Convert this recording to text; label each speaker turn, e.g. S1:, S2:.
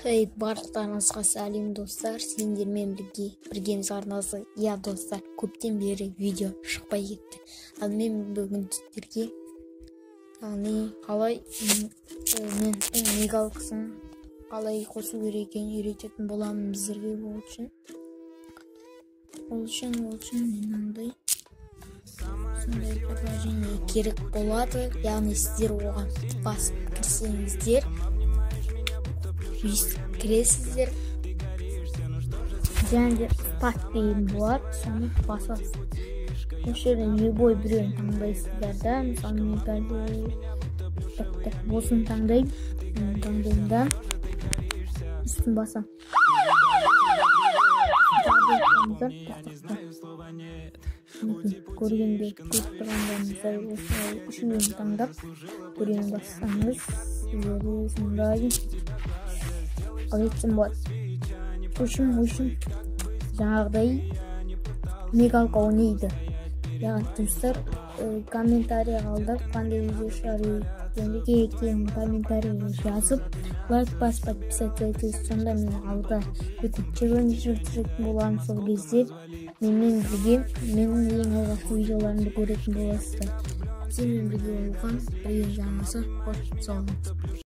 S1: Хей, барлықтарыңызға сәлем, достар! Сендермен бірге Біргеміз арнасы. Иә, достар, көптен бері видео шықпай кетті. Ал мен бүгін сіздерге, яғни қалай мен мигалкасын қалай қосу керек екенін үйрететін боламын сіздерге. Ол үшін мынандай сондай приложение керек болады. Яғни сіздер оған басып кірсеңіздер, өйстіп кіресіздер және де «Старт» деген болады, соны басасыз. Осы жерден любой біреуін таңдайсыздар да. Мысалы, мен қазір так, осыны таңдаймын да, үстін басамын. Көргенде, көріп тұрғандарыңыздай, осылай үшеуін таңдап, біреуін бассаңыз, сіздерде сондай, қалай айтсам болады, в общем, жаңағыдай мигалка ойнайды. Яғни, достар, комментарий қалдырып, қандай видео шығару керек екенін комментарийге жазып, лайк басып, подписаться етесіз. Сонда мен алда өте челлендж өткізетін боламын. Сол кезде менімен бірге менің ең алғашқы видеоларымды көретін боласыздар. Сенімен бірге болған Бірге арнасы. Қош, сау.